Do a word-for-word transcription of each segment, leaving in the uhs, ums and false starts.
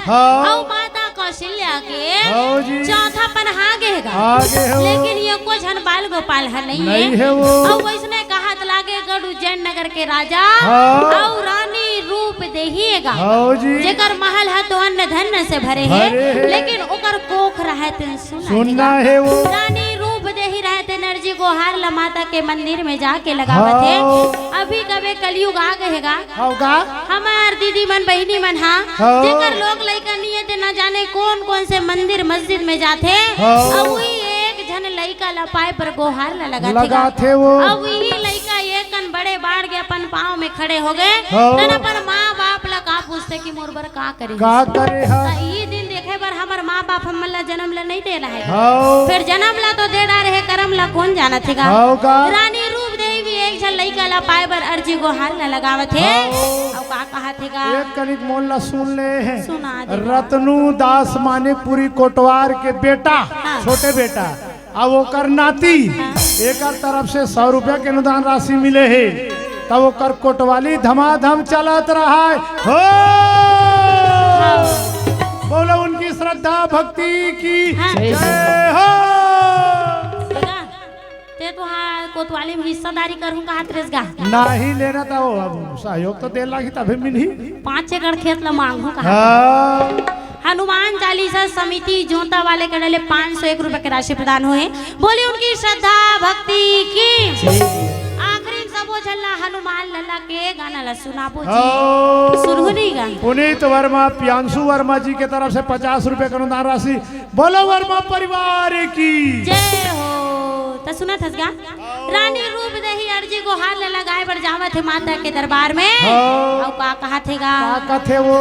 हाँ। अउ माता कौशल्या के हाँ जी। चौथा पन हा गे हे गा। हा गे हे वो। लेकिन एको झन बाल गोपाल ह नहीं नहीं हे। हे वो। अउ वइसने कहत लागे गढ़ उज्जैन नगर के राजा हाँ। अउ रानी रूप देही हे गा। हाँ जी। जेकर महल ह तो अन्न धन से भरे हे, भरे हे। लेकिन ओकर कोख रहय तेन सुन्ना सुन्ना हे गा। हे वो। रानी रूप देही रहय तेन अर्जी गोहार ल माता के मंदिर में जाके लगावत हे। हाँ। अभी कबे कलयुग आ गे हे गा। हव गा। हमर दीदी मन, बहिनी मन हा, हाँ। जेकर लोग लइका नइ हे, ते ना जाने कोन-कोन से मंदिर मस्जिद में जाथे। हाँ। अउ उही एक झन लइका ला पाए बर गोहार ला लगाथे गा। लगाथे वो। अउ इही लइका एक कन बड़े बाढ़ के अपन पाँव में खड़े हो गे। हाँ। तन अपन माँ बाप ला का पूछथे कि मोर बर का करे का हस? करे हस? त इही दिन देखे बर हमर माँ बाप हमन ला जनम ला नइ दे रहे। हाँ। फेर जनम ला तो दे डारे हे, करम ला कोन जानत हे गा? हाँ, का? रानी रूप देवी एक झन लइका ला पाए बर अर्जी गोहार ला लगावत हे। हाँ। अउ का कहत हे गा? एक कनिक मोर ला सुन ले। सुना दे। रतनू दास मानिकपुरी कोटवार के बेटा, हाँ। छोटे बेटा, अउ ओकर नाती, हाँ। एकर तरफ से सौ रुपया के अनुदान राशि मिले हे। तब ओकर कोटवाली धमाधम चलत रहय। हो! हाँ। बोलो उनकी श्रद्धा भक्ति की हाँ। जय हो। बेटा, ते तो हाँ कोतवाली में हिस्सेदारी करहूँ कहत रेहेस गा। नाही लेना त वो, अब सहयोग तो दे लागी तभी मिलही। पाँच एकड़ खेत ला मांगहूँ कहत। हाँ। हनुमान चालीसा समिति जोता वाले कने ले पाँच सौ एक रुपया के राशि प्रदान होए। बोली उनकी श्रद्धा भक्ति की। आखिरी में सबो झन ला हनुमान लल्ला के गाना ला सुनाबो जी। हाँ। सुरहुनी गा। पुनीत वर्मा, प्रियांशु वर्मा जी के तरफ से पचास रुपया का अनुदान राशि। बोलो वर्मा परिवार की। जय हो। त सुनत हस गा? रानी रूप देही अर्जी गोहार ला लगाए बर जावत हे माता के दरबार में। हाँ। अउ का कहत हे गा? का कहत हे वो?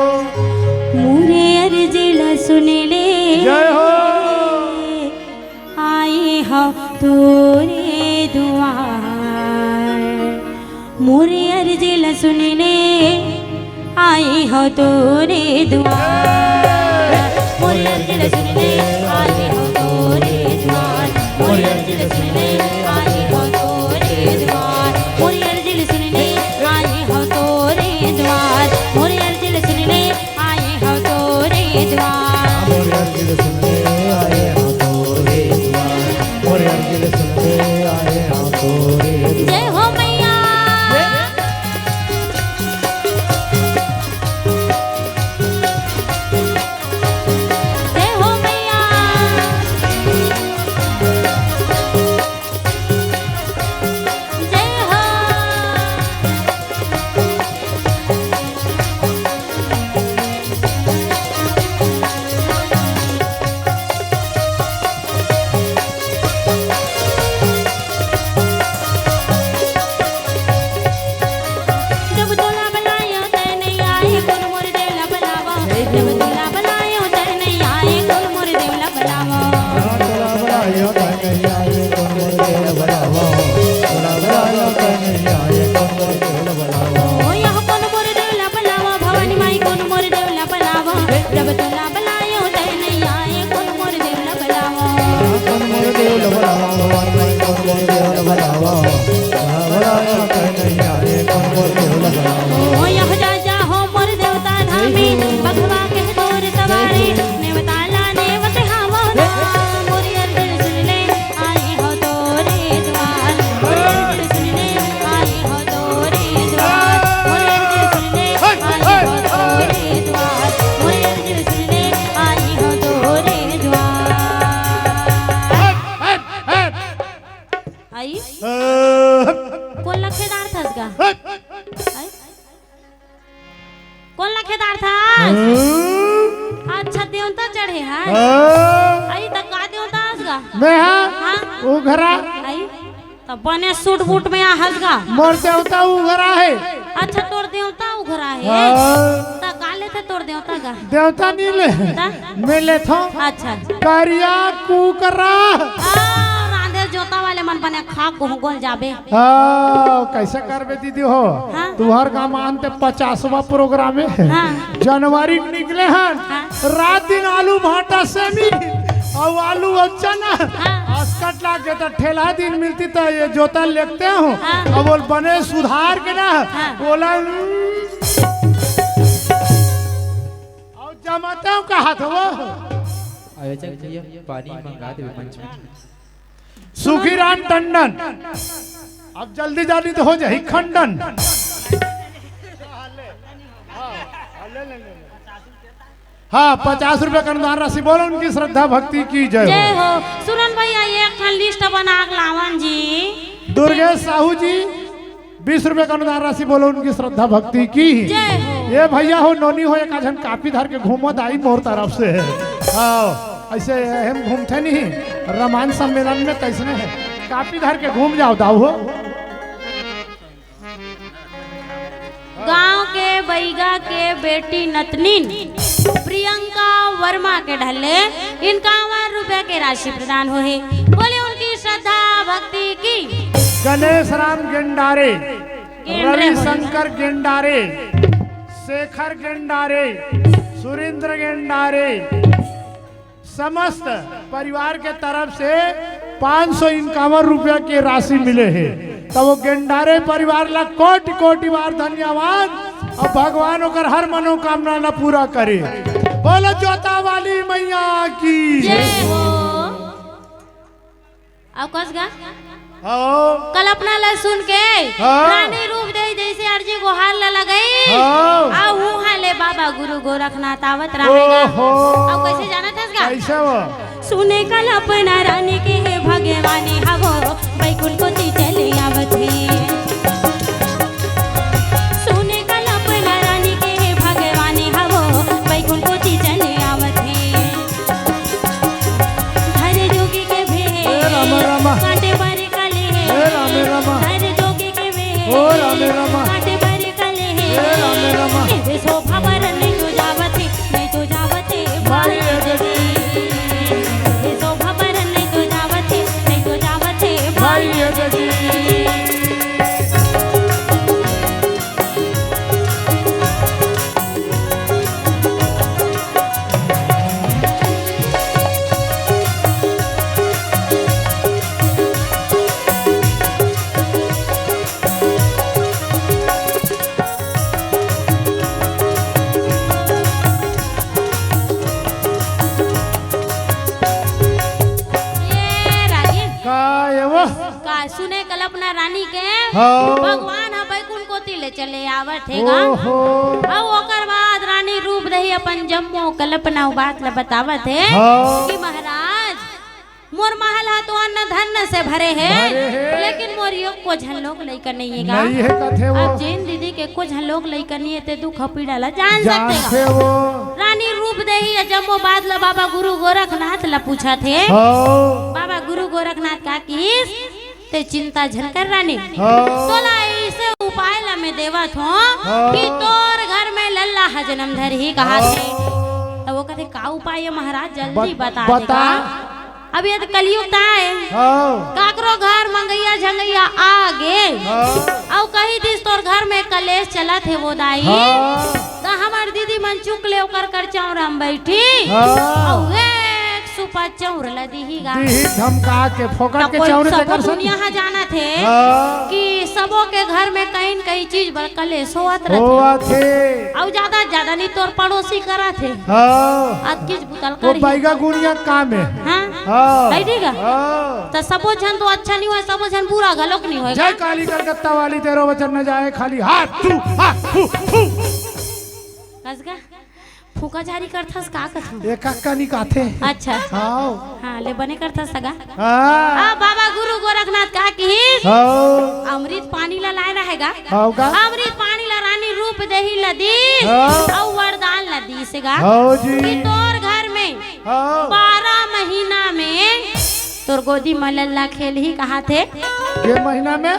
मोरे अर्जी ला सुन ले। जय हो। आए हव तोरे दुआर। मोरे अर्जी ला सुन ले, आए हव तोरे दुआर। मोरे अर्जी ला सुन ले, आए हव तोरे दुआर। मोरे अर्जी ला सुन ले, आए हव तोरे दुआर। मोरे अर्जी ला सुन ले, आए हव तोरे दुआर। मोरे अर्जी ला सुन ले, आए हव तोरे दुआर। मोरे अर्जी ला सुन ले, आए हव तोरे दुआर। मोरे अर्जी ला सुन ले, आए हव तोरे दुआर। जय हो मैया। जय हो मैया। जय हो। जब तोला बलायो तै नइ आए, कोन मोर देव ला बलावा। जब तोला बलायो तै नइ आए, कोन मोर देव ला बलावा। तोला बलायो तै नइ आए, कोन मोर देव ला बलावा। तोला बलायो तै नइ आए, कोन मोर देव ला बलावा। ओ यह कोन मोर देव ला बलावा, भवानी माई कोन मोर देव ला बलावा। जब तोला बलायो तै नइ आए, कोन मोर देव ला बलावा। कोन मोर देव ला बलावा, भवानी माई कोन मोर देव ला बलावा। तोला बलायो तै नइ आए, कोन मोर देव ला बलावा। ओ यह जा जा हो मोर देवता धामे, बघवा के तोर सवारी, नेवता ला नेवत हावो ना। मोर अर्जी ला सुन ले, आए हव तोरे दुआर। मोर अर्जी ला सुन ले, आए हव तोरे दुआर। मोर अर्जी ला सुन ले, आए हव तोरे दुआर। मोर अर्जी ला सुन ले, आए हव तोरे दुआर। आई? कोन ला खेदारथस गा? आई? कोन ला खेदारथस? हम्म। अच्छा, देवता चढ़े हे? हाँ। आई, त का देवता हस गा? मैं हाँ? हाँ? उघरा। आई? त बने सूट बूट में आ हस गा? मोर देवता उघरा हे। अच्छा, तोर देवता उघरा हे? हाँ। त का लेथे तोर देवता गा? देवता नइ ले। त? मैं लेथों। अच्छा, अच्छा। करिया कुकरा। आ, रांधे जोता वाले मन बने खा गोह गोल जाबे। हाँ, कइसे करबे दीदी हो? हाँ। तुँहर का मानते पचासवाँ program हे। हाँ। जनवरी के निकले हन। हाँ। रात दिन आलू भाटा सेमी अउ आलू अउ चना। हाँ। असकट लाग के त ठेला दिन मिलती त ये जोता लेगते हो। हाँ। अब बोल बने सुधार के ना। हाँ। बोला, अउ कमाते हो कहा था वो? आयोजक भैया, पानी मंगा दे मंच में। सुखीराम टंडन, अब जल्दी जल्दी तो हो जाए खंडन। हाँ, पचास रुपया का अनुदान राशि, बोलो उनकी श्रद्धा भक्ति की जय हो। जय हो। सुनन भैया, ये एक ठन लिस्ट बना के लावन जी। दुर्गेश साहू जी, बीस रुपया का अनुदान राशि, बोलो उनकी श्रद्धा भक्ति की। जय हो। ये भैया हो, नोनी हो, एक आध झन कापी धर के घूमो दाई मोर तरफ से। हाँ, ऐसे हम घूमते नहीं, रामायण सम्मेलन में कैसने है, कापी धर के घूम जाओ दाऊ हो। गांव के बैगा के बेटी नतनिन प्रियंका वर्मा के ढल्ले इनकावन रुपया के राशि प्रदान होहे। बोले उनकी श्रद्धा भक्ति की। गणेश राम गेंडारे, गेंडरे रविशंकर गेंडारे, शेखर गेंडारे, सुरेंद्र गेंडारे, समस्त परिवार के तरफ से पाँच सौ इक्यावन रुपया के राशि मिले हे। तो वो गेंडारे परिवार ला कोटि कोटि बार धन्यवाद। और भगवान ओकर हर मनोकामना ला पूरा करे। बोलो जोता वाली मैया की। जय हो। अब कस गा? हाँ। कल्पना ला सुन के हाँ। रानी रूप दे जैसे अर्जी गोहार ला लगाई। हाँ। आ उहाँ ले बाबा गुरु गोरखनाथ आवत रहेगा। ओहो। अब कैसे जाना था इसका? कैसे वो? सुने कल्पना रानी के हे भगवानी हवो, बैकुंठ कोती चले आवत हे। सुने कल्पना रानी के हे भगवानी हवो, बैकुंठ कोती चले आवत हे। हर जोगी के भेष, ए रामा, रामा। काटे बर कले हे। ए रामे, रामा। हर जोगी के भेष, ओ रामे, रामा। काटे बर कले हे। ए रामे, रामा। ए शोभा बरन नहीं तो जावत हे, नहीं तो जावत हे, भाई भाई। ए दीदी। ए शोभा बरन नहीं तो जावत हे, नहीं तो जावत हे, भाई भाई। ए दीदी। ये रागी। का ये वो? का सुने कल्पना रानी के हाँ। भगवान ह बैकुंठ कोती ले चले आवत हे गा। ओहो। अब ओकर बाद रानी रूप देही अपन जम्मो कल्पना उ बात ल बतावत हे हाँ। कि महाराज, मोर महल ह तो अन्न धन से भरे हे, भरे हे। लेकिन मोर एको झन लोग लइका नहीं हे गा। नहीं हे कथे वो। अब जेन दीदी के एको झन लोग लइका नहीं हे ते दुख पीड़ा ला जान जानथे सकथे गा। वो। रानी रूप देही ये जम्मो बात ल बाबा गुरु गोरखनाथ ल पूछत हे। हाँ। बाबा गुरु गोरखनाथ का किस ते चिंता झन कर रानी। हाँ। तोला ऐसे उपाय ला मैं देवत हों हाँ। कि तोर घर में लल्ला ह जन्म धरही कहाथे। हाँ। त वो कथे, "का उपाय हे महाराज, जल्दी बत-, बता बता। देगा।" अब ये तो कलयुग ताय। हाँ। काकरो घर मंगैया झंगैया आ गे। हाँ। अउ कही दिस, "तोर घर में कलेश चलत हे वो दाई।" हाँ। त हमर दीदी मन चुक ले ओकर कर चौरा म बैठी। हाँ। अउ एक सुपा चौर ल दिही गा। दिही धमका के फोकट त के कोई चौर सबो तेकर संग। दुनिया ह जानत हे हाँ। कि सबो के घर में कहीं न कहीं चीज बर कलेश होवत रथे। होवत हे। अउ ज्यादा, ज्यादा नहीं तोर पड़ोसी करत हे। हाँ। अतकिच बुतल वो करही। बैगा गुड़िया काम हे। हाँ। हाँ। है ठीक हे? हाँ। त सबो झन तो अच्छा नहीं होय, सबो झन बुरा घलोक नहीं होय। जय काली कलकत्ता वाली, तेरो वचन न जाए खाली। हाथ थू, हाथ थू, थू। कस गा? फूका झारी करथस का कथों? ए काका नी काथे। अच्छा। हाँ। हाँ, ले बने करथस सगा। हाँ। आ, बाबा गुरु गोरखनाथ का किहिस? हाँ। अमृत पानी ला लाए रहेगा। हाँ का? अमृत पानी ला रानी रूप देही ला दीस, हाँ। अउ वरदान ला दीस गा। हाँ जी। कि तोर घर में हाँ। बारह महीना में तोर गोदी म लल्ला खेलही कहाथे। के महीना में?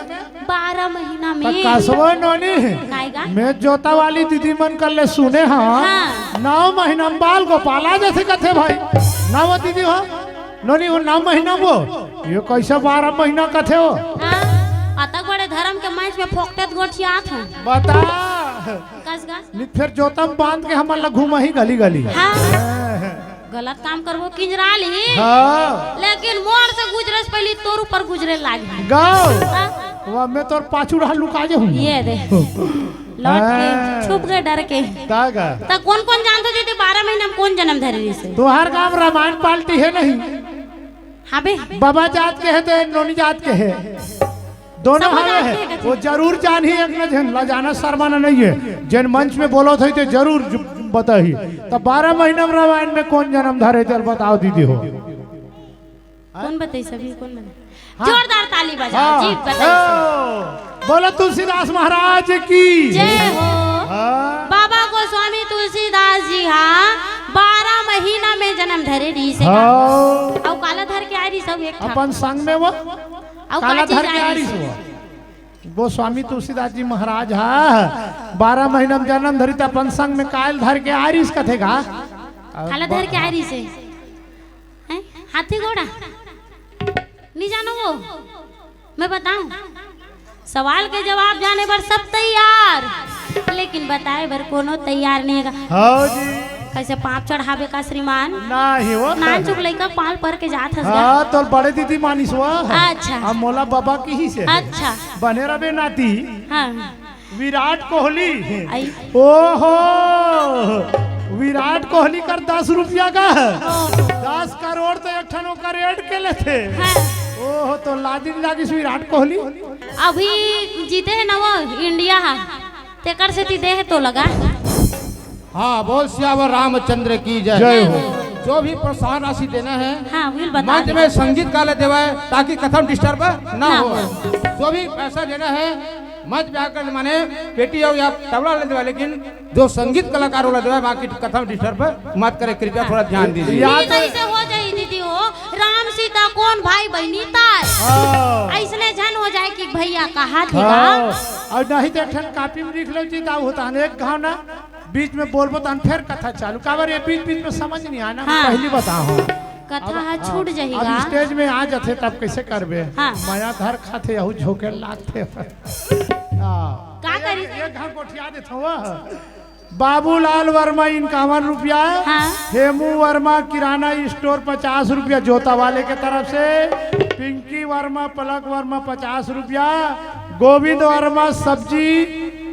बारह महीना में। त कसवा नोनी, काय गा? मैं जोता वाली दीदी मन कर ले सुने हंव। हाँ। नौ महीना में बाल गोपाल आ जाथे कथे भाई। ना वो दीदी हो, नोनी हो नौ महीना वो। ये कैसे बारह महीना कथे हो? हाँ। अतक बड़े धर्म के मंच में फोकटेत गोठियात हंव। बता। कस गा? नी फेर जोता म बांध के हमन ला घुमाही गली गली। हाँ। गलत काम करबो किंजरा ली। हाँ। लेकिन मोर से गुजरे से पहले तोर ऊपर गुजरे लागी। गाओ। हाँ। वह मैं तोर पाछू रहा लुका जे हूँ। ये दे। लौट के हाँ। छुप गए डर के। का का? त कोन कोन जानत हो दीदी, बारह महीना में कोन जनम धरे रहिस हे? तुहार गांव रामायण पार्टी हे नहीं? हाँ बे। बाबा जात के हे ते नोनी जात के हे? दोनों सब हवे जात हे। के हे। वो जरूर जानही, एक न झन ला जाना शर्माना नहीं हे। जेन मंच में बोलत होही ते जरूर जु-, बताही। त बारह महीना में रामायण में कोन जनम धरे, चल बताओ दीदी हो। कोन बताइस अभी, कोन बताइस? हाँ। जोरदार ताली बजाओ हाँ। जी, बताइस। ओ, बोलो तुलसीदास महाराज की। जय हो। हाँ। बाबा गोस्वामी तुलसीदास जी हा बारह महीना में जनम धरे रहिस हे। हाँ। अउ काला धर के आय रहिस हे एक ठा? अपन संग में वो। अउ काला का चीज धर के आय आय रहिस रहिस हे? वो। गोस्वामी तुलसीदास जी महाराज हा बारह महीना में जनम धरिस त अपन संग में काला धर के आय रहिस कथे का? काला धर के आय रहिस हे। हैं? हाथी घोड़ा? नहीं जानो वो? मैं बताऊं? सवाल के जवाब जाने बर सब तैयार, लेकिन बताए बर कोनो तैयार नहीं हे गा। हाँ जी। कइसे पाँव चढ़ाबे का श्रीमान? नहीं वो। नानचुक लइका पाल पर के जात हस गा। हाँ, तोर बड़े दीदी मानिस वो। अच्छा। अब मोला बाबा किहिस हे। अच्छा। बने रबे नाती। हाँ। विराट कोहली। आई। ओहो, विराट कोहली कर दस रुपया का। ओहो। दस करोड़ तो एक ठन ओकर एड के लेथे। हाँ। ओहो, तो लाजिन लागिस विराट कोहली। अभी जीते हे ना वो इंडिया हा, तेकर सेती दे हे तो लगा। हाँ, बोल सियावर रामचंद्र की जय। जय हो। जो भी प्रोत्साहन राशि देना है, हाँ, will बता मंच दे। में संगीत काला देवाए, ताकि कथा में डिस्टर्ब ना ना हो। हो। जो भी पैसा देना है, मंच पे आकर माने पेटी हो या तबला ले देवाए, लेकिन जो संगीत कलाकार वाला देवाए, बाकी कथा में डिस्टर्ब मत करे, कृपया थोड़ा ध्यान दीजिए। या नहीं तो तो ऐसे हो जाए दीदी हो, राम सीता कोन भाई बहिनी ताय? हाँ। अइसने झन हो जाए कि भैया कहा थे हाँ। का? अउ नहीं तो एक ठन कॉपी में लिख लो जी, दाऊ होता है एक घाव ना। बीच में बोलबो तहन फेर कथा चालू। काबर ये बीच बीच में समझ नहीं आना, हाँ। पहली बताओ। कथा अब, ह छूट अब, जाही अब गा। स्टेज में आ जाथे तब कइसे करबे? हाँ। मया धर खाथे, यहू झोंके लागथे। हाँ। का करी? एक घाव गोठिया देथव। बाबूलाल वर्मा इक्यावन रुपया, हाँ। हेमू वर्मा किराना स्टोर पचास रुपया जोता वाले के तरफ से, पिंकी वर्मा, पलक वर्मा पचास रुपया, गोविंद वर्मा सब्जी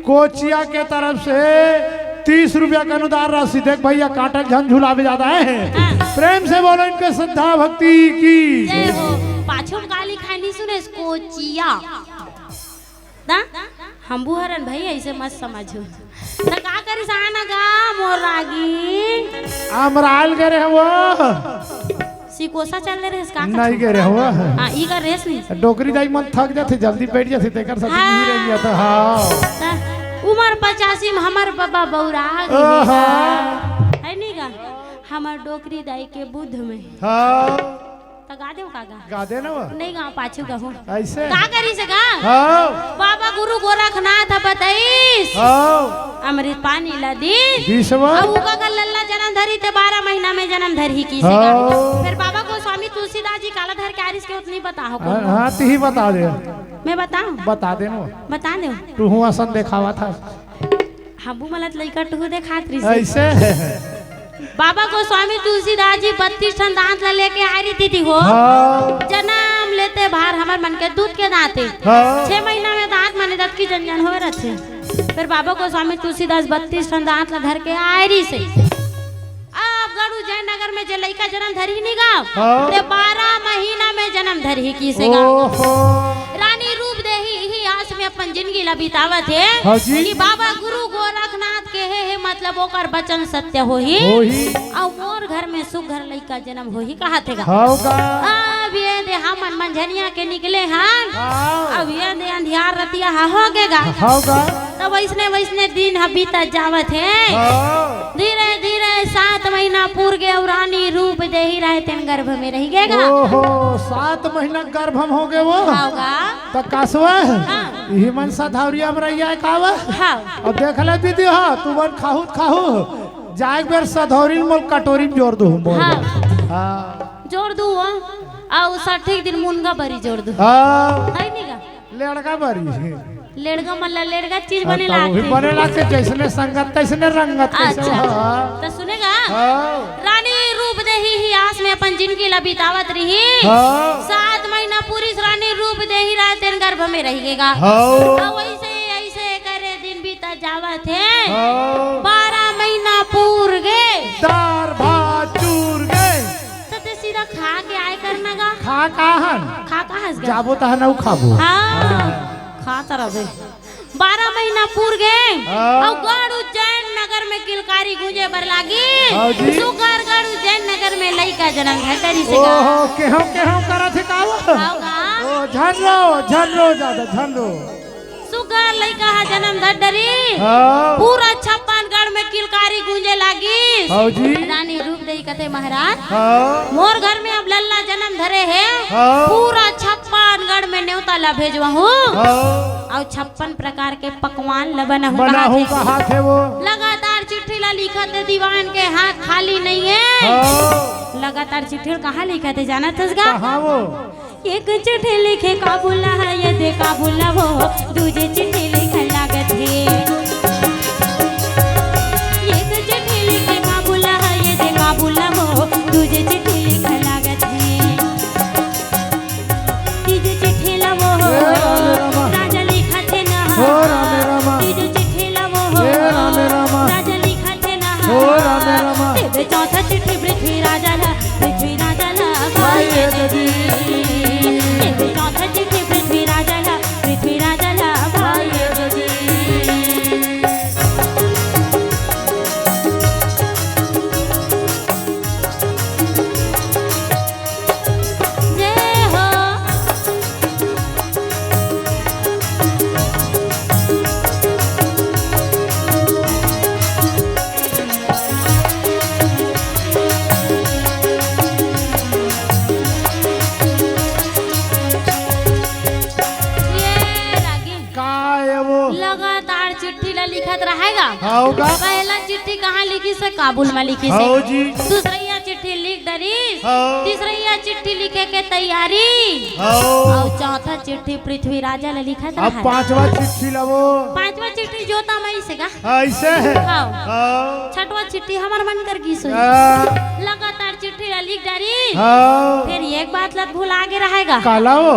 कोचिया के तरफ से तीस रुपया का अनुदान राशि। देख भैया, काटल झन झुलावे जादा हे। हाँ। प्रेम से बोलो इनके श्रद्धा भक्ति की। जय हो। पाछू में गाली खानी सुने कोचिया। ता हमू हरन भाई, ऐसे मत समझो। त का करिस आना गा मोर रागी? अमराल गे रहे वो। सिकोसा चल ले रहे का? नहीं गे रहे वो। हाँ, ई का रेस नहीं। डोकरी दाई मन थक जाथे, जल्दी बैठ जाथे, तेकर साथ हाँ। नहीं रह गया था। हाँ। त उमर पचासी में हमर बाबा बौरा गे ओहो। हे। है नहीं गा? हमर डोकरी दाई के बुद्ध में। हाँ। त गा देव का गा? गा दे ना वो। नहीं गा, पाछू गहूं। ऐसे? का करिस गा? हाँ। बाबा गुरु गोरखनाथ बताइस। हाँ। अमृत पानी ला दी। बीसवा। अब उका का लल्ला जन्म धरी ते बारह महीना में जन्म धरही किसे गा। हाँ। फिर बाबा गोस्वामी तुलसीदास जी काला धर के आरिस के उतनी बताओ हाँ, कौन? हाँ, तू ही बता दे। मैं बताऊं? बता दे ना। बता दे। तू हुआ सन देखावा था। हमू मन ल त लइका टुहू देखात रहिस। ऐसे? बाबा गोस्वामी तुलसीदास जी बत्तीस ठन दांत ला लेके आए रही दीदी हो। हाँ। जनम लेते भार हमर मन के दूध के दांत हे। हाँ। छह महीना में दांत माने दतकी जन जन होए रथे। फिर बाबा गोस्वामी तुलसीदास बत्तीस ठन दांत ला धर के आए रहिस हे। अब गड़ू जयनगर में जे लइका जनम धरही नी गा, हाँ। ते बारह महीना में जनम धरही किसे गा। ओहो। रानी रूप देही इही आस में अपन जिंदगी ला बितावत हे हाँ जी। कि बाबा गुरु गोरखनाथ के हे, हे मतलब ओकर वचन सत्य होही। होही। अउ मोर घर में सुघर लइका जनम होही कहा थे गा। हाँ गा। अब ये दे हमन मंझनिया के निकले हन। हाँ। अब ये दे अंधियार रतिया हा हो गे गा। हाँ गा। तब वैसने वैसने दिन ह बीतत जावत हे। हाँ। धीरे धीरे सात महीना पूर गे अउ रानी रूप देही रहे तेन गर्भ में रहि गे गा। ओहो, सात महीना गर्भ में हो गे वो। हाँ गा। त कासवा? हाँ। इही मन सधौरिया में रहिया का वा? हाँ। अब देख ले दीदी, हाँ, तू मन खाहू त खाहू। जाए बेर सधौरी मोल कटोरी में जोर दू मोल। हाँ। हाँ। जोर दू, हाँ। अउ सठिक दिन मुनगा बरी जोर दू। हाँ। है नी गा? लेड़गा बरी। लेड़गा मन ला लेड़गा चीज हाँ, बने तो लागथे। बने लागथे, जैसने संगत तैसने रंगत, कैसे अच्छा। हाँ। त सुने गा? हाँ। रानी रूप देही ही आस में अपन जिंदगी ला बितावत रही। हाँ। सात महीना पूरी रानी रूप देही रहे तेन गर्भ में रहि गे गा। हाँ। अउ ऐसे, ऐसे करे दिन बीता जावा। हाँ। बारह महीना पूर गे। दार भात चूर गे। त ते सीधा खा के आए करना गा। खा काहन? खा काहस गा? जाबो तहन अउ खाबो। हाँ, हाँ। खा त रबे। बारह महीना पूर गे। हाँ। अउ गढ़ उज्जैन नगर में किलकारी गूंजे बर लागी। हाँ जी। सुघर गढ़ उज्जैन नगर में लइका जनम धर डरिस गा। ओहो, केहू, केहू करत हे का वो? हाँ गा। ओ, झन रो, झन रो जादा, झन रो। सुघर लइका ह जनम धर डरिस। हाँ। पूरा छप्पन गढ़ में किलकारी गूंजे लागिस। हाँ जी। रानी रूप देई कथे महाराज, हाँ। मोर घर में अब लल्ला जनम धरे हे। हाँ। पूरा छप्पन गढ़ में नेवता ला भेजवहूँ। हाँ। अउ छप्पन प्रकार के पकवान ल बनाहूँ बनाहूँ कहाथे। कहाथे वो। लगातार चिट्ठी ला लिखत हे, दीवान के हाथ खाली नइ हे। हाँ। लगातार चिट्ठी ल कहाँ लिखत हे जानत हस गा? कहाँ वो? एक चिट्ठी लिखे काबुल हे, ये दे काबुल वो, दूजे चिट्ठी लिखे लागत हे। एक चिट्ठी लिखे काबुल हे, ये दे काबुल वो, दूजे चिट्ठी लिखे लागत हे। तीजे चिट्ठी ला वो, हे रामे रामा। राजा लिखत हे ना। हो रामे रामा। तीजे चिट्ठी ला वो, हे रामे रामा। राजा लिखत हे ना। हो रामे रामा। तेरे चौथा चिट्ठी पृथ्वी राजा ला, पृथ्वी राजा ला भाई भाई ददी। तेरे चौथा चिट्ठी पृथ्वी राजा ला, पृथ्वी राजा ला भाई भाई ददी। जय हो। ये रागी। का ए वो? लगातार चिट्ठी ला लिखत रहेगा। हव का? पहला चिट्ठी कहाँ लिखिस हे? काबुल में लिखिस हे। हव जी। दूसरइया चिट्ठी लिख डरिस। हव। तीसरइया चिट्ठी लिखे के तैयारी। हव। अउ चौथा चिट्ठी पृथ्वी राजा ला लिखत अब रहा। पांचवा चिट्ठी ला वो। पांचवा चिट्ठी जोता मइस हे गा। अइसे हे। हव। हव। छठवा चिट्ठी हमर मन कर गिस होही। हाँ। लगातार चिट्ठी ला लिख डरिस। हव। फेर एक बात ला भुला गे रहेगा। काला वो?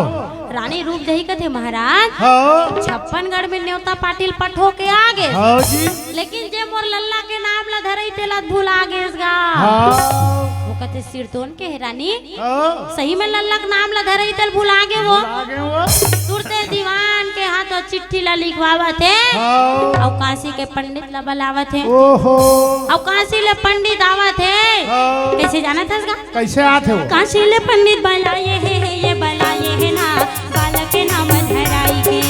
रानी रूप देही कथे महाराज, हाँ। छप्पन गढ़ में नेवता पाटिल पठो के आगे। हाँ जी। लेकिन जे मोर लल्ला के नाम ला धरई तेला भुला गेस गा। हाँ। वो कथे सिरतोन के हे रानी। हाँ। सही में लल्ला के नाम ला धरई तेला भुला गे वो। भुला गे वो। तुरते दीवान के हाथ चिट्ठी ला लिखवावत हे। हाँ। अउ काशी के पंडित ला बलावत हे। ओहो। अउ काशी ले पंडित आवत हे। हाँ। कइसे जानत हस गा? कइसे आत हे वो? काशी ले पंडित बलाए हे, हे ये बलाए हे ना, बालक के नाम धराई के।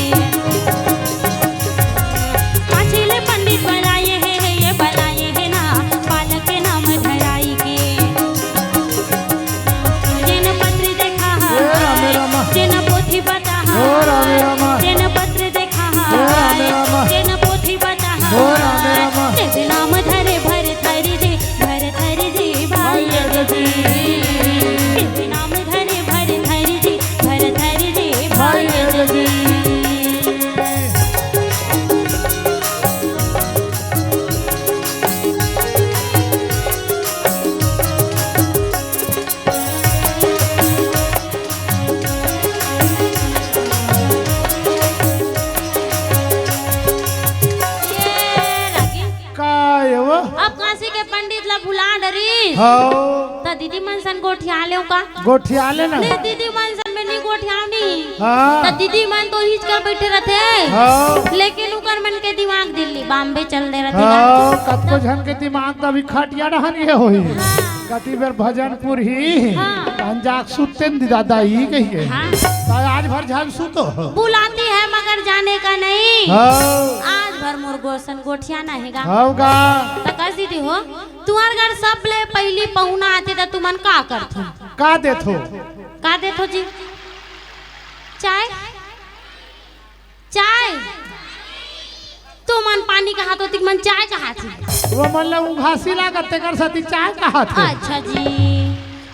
काशी ले पंडित बलाए हे, हे ये बलाए हे ना, बालक के नाम धराई के। जेन पत्र देखा हे, हे रामे रामा। जेन पोथी बता हे, हे रामे रामा। जेन पत्र देखा हे, हे रामे रामा। जेन पोथी बता हे, हे रामे रामा। तेरे नाम धरे भर थरी जी, भर थरी जी भाई जी। तेरे नाम धरे भर थरी जी, भर थरी जी भाई जी। ये रागी। का ए वो? अब काशी के पंडित ला भुला डरिस। हव। त दीदी मन सन गोठिया लेव का? गोठिया ले ना। नहीं, दीदी मन सन में नहीं गोठियाव नहीं। हाँ। त दीदी मन तो हिच कर बैठे रथे। हव। लेकिन उकर मन के दिमाग दिल्ली, बॉम्बे चल दे रथे गा। हव, कतको झन के दिमाग त अभी खटिया डहन गे होही। हाँ। कति बेर भजन पुरही, हाँ। तहन जाके सुतते न दादा, ई कहिके। हाँ। त आज भर झन सुतो। बुलाती है मगर जाने का नहीं। हाँ। आज भर मोर गोसन गोठियाना हे गा। हव गा। त कस दीदी हो, तुंहर घर सबले पहिली पहुना आथे त तुमन का करथो? का देथो? का देथो जी? चाय? चाय? तुमन पानी कहाथो, तिक मन चाय कहाथे। वो मन ला उघासी लागत, तेकर सेती चाय कहाथे। अच्छा जी,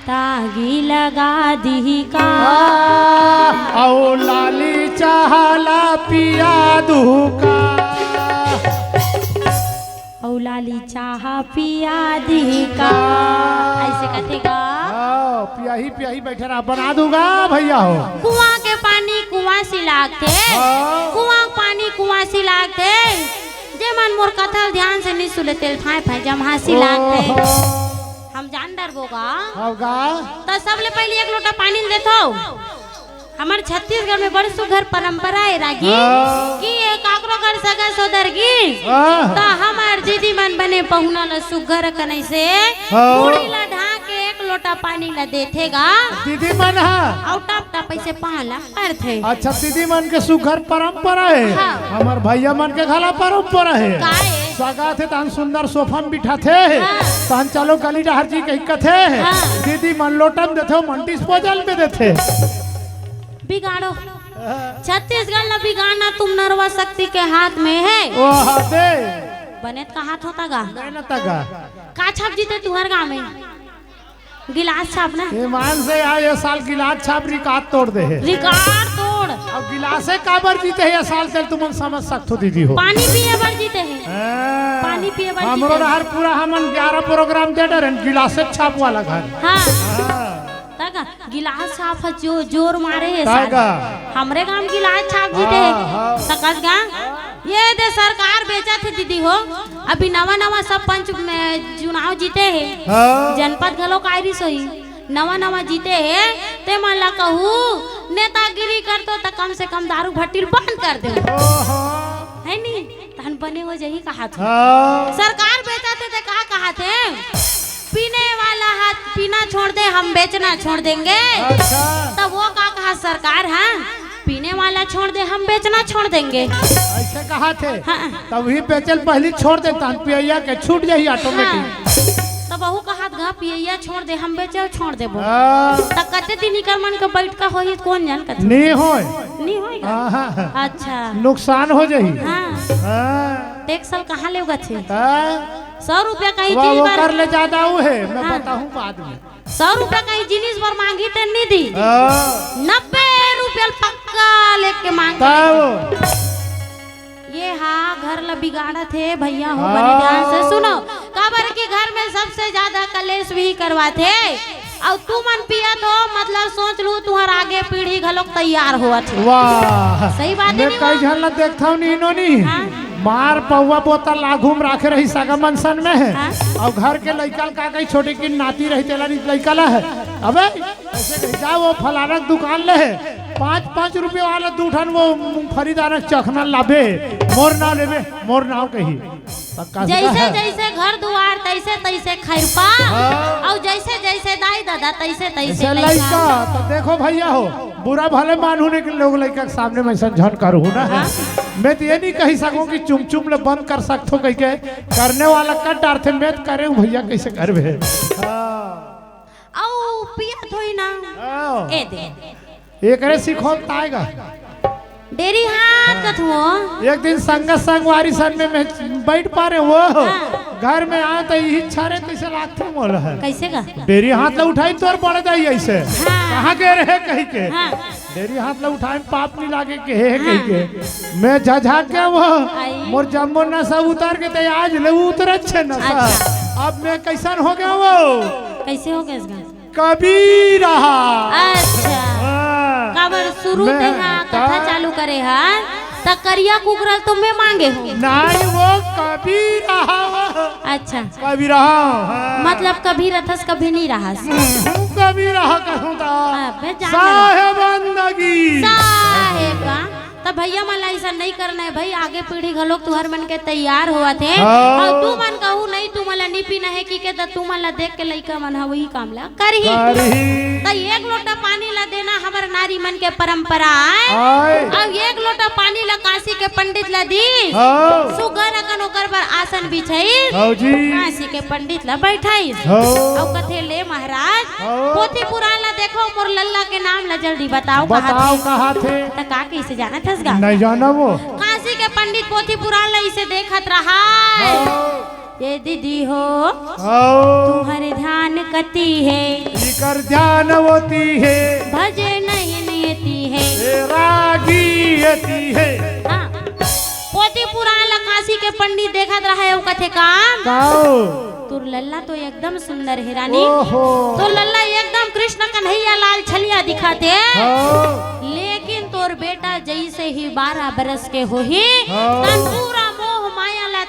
तागी लगा दिही का? आ, अउ लाली चाह ला पिया दुहू का? अउ लाली चाह पिया दिही का? अइसे कथे का? हाँ, पियाही, पियाही बैठे रहा, बना दूंगा भैया हो। कुआं के पानी कुआं से लागथे, हाँ। कुआं के पानी कुआं से लागथे। जे मन मोर कथा ल ध्यान से नहीं सुने, तेल फाय फाय जमहासी लागथे। ओहो। हम जान डरबो गा। हव गा। त सबले पहिली एक लोटा पानी ल देथव। हमर छत्तीसगढ़ में बड़ सुघर परंपरा हे रागी हाँ। कि ये काकरो घर सगा सोदर गिस हाँ। त हमर दीदी मन बने पहुना ल सुघर कनई से हाँ। मुड़ी ल ढांक के एक लोटा पानी ल देथे गा। दीदी मन हा। अउ टप टप ऐसे पाला करथे। अच्छा, दीदी मन के सुघर परंपरा हे। हाँ। हमर भैया मन के घला परंपरा हे। का हे? सगा थे तहन सुंदर सोफा में बिठाथे। हाँ। तहन चलो गली डहर जी कहि कथे। हाँ। दीदी मन लोटा में देथे, मन डिस्पोजल में देथे। बिगाड़ो। हाँ। छत्तीसगढ़ ला बिगाड़ना तुम नरवा शक्ति के हाथ में है। ओ हा दे। बने त कहात होता गा। नहीं न तगा। का छाप जीते तुहर गाँव में? गिलास छाप ना। ईमान से यार, ये साल गिलास छाप रिकॉर्ड तोड़ दे हे। रिकॉर्ड तोड़। अब गिलासे काबर जीते हे ये साल, चल तुमन समझ सकथो दीदी हो। पानी पिए बर जीते हे। हाँ। पानी पिए बर हमरो जीते हे। डहर पूरा हमन ग्यारह प्रोग्राम दे डरेन, गिलासे छाप वाला घर। हाँ। हाँ। तक गिलास छाप ह जो जोर मारे हे तक साले। हमरे गांव गिलास छाप जीते हे। हाँ, हाँ। तकस गा ये दे सरकार बेचत हे दीदी हो। अभी नवा नवा सब पंच में चुनाव जीते हे। हाँ। जनपद घलो कायरिस होही। नवा नवा जीते हे, ते मन ला कहू, नेतागिरी करतो त कम से कम दारू भट्टी ल बंद कर दे। ओहो। है नी? तहन बने हो जही कहात हे। हाँ। सरकार बेचत हे ते का कहात हे? पीने वाला हाथ पीना छोड़ दे, हम बेचना छोड़ देंगे। अच्छा। तब वो का कहा सरकार, हाँ? पीने वाला छोड़ दे, हम बेचना छोड़ देंगे। ऐसे कहात हे। हाँ। तब ही बेचल पहली छोड़ दे, तहन पियैया के छूट जाही ऑटोमेटिक। हाँ। तब वहू कहात गा पियैया छोड़ दे, हम बेचल छोड़ देबो। हाँ। त कते दिन इकर मन के बैठका होही, कौन जान कथे? नी होय। नी होय गा? हाँ, हाँ, हाँ। अच्छा। नुकसान हो जाही। हाँ। हाँ। देख साल कहाँ ले उगथे? हाँ। सौ रुपया कहीं वाह, चीज वो बर कर ले ज्यादा वो है, मैं हाँ। बताहूँ बाद में। सौ रुपया कहीं जिनिस बर मांगी ते नी दी। हाँ। नब्बे रुपया ल पक्का लेके मांग तब। ये हा घर ला बिगाड़त हे भैया हो, हाँ। बने ध्यान से सुनो। काबर कि घर में सबसे ज्यादा कलेश भी करवाथे। अउ तुमन पियत हो, मतलब सोच लू, तुहर आगे पीढ़ी घलोक तैयार होवत हे। वाह। सही बात हे मैं नी कई वाह? झन ला देखथव नी नोनी। हाँ। मार पौवा बोतल आघू में राखे रही सगा मन सन में। हाँ। अउ घर के लइका ल का कही, छोटे की नाती रही, तेला नी लइका ला हे। अबे, ऐसे कही, "जा वो फलाना के दुकान ले हे, पाँच, पाँच रुपये वाला दू ठन वो मूंगफली दाना चखना लाबे, मोर नाव लेबे, मोर नाव कही।" पक्का से जैसे कहा। जैसे घर दुआर, तैसे तैसे खैरपा। हाँ। अउ जैसे जैसे दाई दादा, तैसे तैसे ऐसे लइका। लइका। तो देखो भैया हो, बुरा भले मानहू नहीं कि लोग लइका के सामने में ऐसा झन करहू ना। हाँ। मैं तो ये नहीं कही सकूँ कि चुम चुम ले बंद कर सकथो कह के, करने वाला कर डारथे, मैं तो करे हूँ भैया, कैसे करबे? हाँ। अउ पियत होई ना। हाँ। ए दे। एकरे सिखोल ताएगा। डेरी हाथ कथुओ। एक दिन संग संगवारी सन में मैं बैठ पा रहे वो। हाँ। घर में आए तो यही छारे कैसे लागथे मोला है। कैसे का? डेरी हाथ ला उठाई तोर पड़ जाई ऐसे। हाँ। कहाँ गए रहे कही के। हाँ। डेरी हाथ ला उठाए में पाप नहीं लागे के हे हाँ। कही के। मैं झझा के वो। आई। मोर जम्मो नशा उतार के ते आज ले उतर अच्छे नशा। अच्छा। अब मैं कैसन हो गया वो। कैसे हो गया इसका? कबीर हा। अच्छा। हाँ। काबर शुरू मैं, में हा, कथा हाँ। चालू करे हा, त करिया कुकरा ल तो मैं मांगे हूँ। नहीं, वो कबीर हा। अच्छा। कबीर हा, हाँ। मतलब कभी रथस, कभी नहीं रहस। हम्म, कबीर हा कहूँ ता। अबे जान ले। साहेब बंदगी। साहेब का। त भैया मन ला अइसन नइ करना हे भई, आगे पीढ़ी घलोक तुहर मन के तैयार होवत हे। हाँ। अउ तुमन कहू नहीं, तुमन ला नइ पीना हे कहिके, त तुमन ला देख के लइका मन ह वही काम ला करही। करही। त एक लोटा पानी ला देना हमर नारी मन के परंपरा आय। आय। अउ एक लोटा पानी ला काशी के पंडित ला दीस। हाँ। सुघर अकन ओकर बर आसन बिछाइस। हाँ जी। काशी के पंडित ला बैठाइस। हाँ। अउ कथे, "ले महाराज, हाँ। पोथी पुराण ला देखो, मोर लल्ला के नाम ला जल्दी बताओ, कहाथे?" बताओ, कहाथे? त का कइसे जानत हस गा? नहीं जाना वो। काशी के पंडित पोथी पुराण ला इसे देखत रहा। हाँ। ये दीदी हो, हाँ। तुम्हर ध्यान कति हे? इकर ध्यान होती हे। भजे नहीं नियति हे। ए रागी यति हे। हाँ। पोथी पुराण ला काशी के पंडित देखत रहा हे, वो कथे का? काओ? तोर लल्ला तो एकदम सुंदर हे रानी। ओहो। तोर लल्ला एकदम कृष्ण कन्हैया लाल छलिया दिखाथे। हाँ। लेकिन तोर बेटा जैसे ही बारह बरस के होही, हाँ। तन पूरा मोह माया ला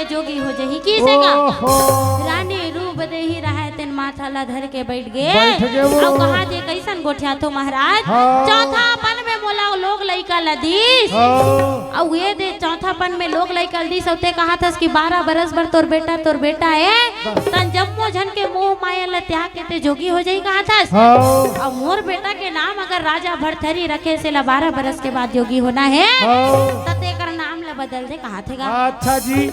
जोगी हो जही। किसे का? ओहो। रानी रूप देही रहय तेन माथा ला धर के बैठ गे। बैठ गे वो। अउ कहा जे, "कइसन गोठियाथो महाराज? हाँ। चौथापन में मोला लोग लइका ला दीस।" हाँ। अउ ये दे चौथापन में लोग लइका ला दीस, अउ ते कहाथस कि बारह बरस बर तोर बेटा, तोर बेटा ए। तन जम्मो झन के मोह माया ला त्याग के ते जोगी हो जही कहाथस। हाँ। अउ मोर बेटा के नाम अगर राजा भरथरी रखे से ला बारह बरस के बाद जोगी होना हे, हाँ। त तेकर नाम ला बदल दे कहाथे गा। अच्छा जी।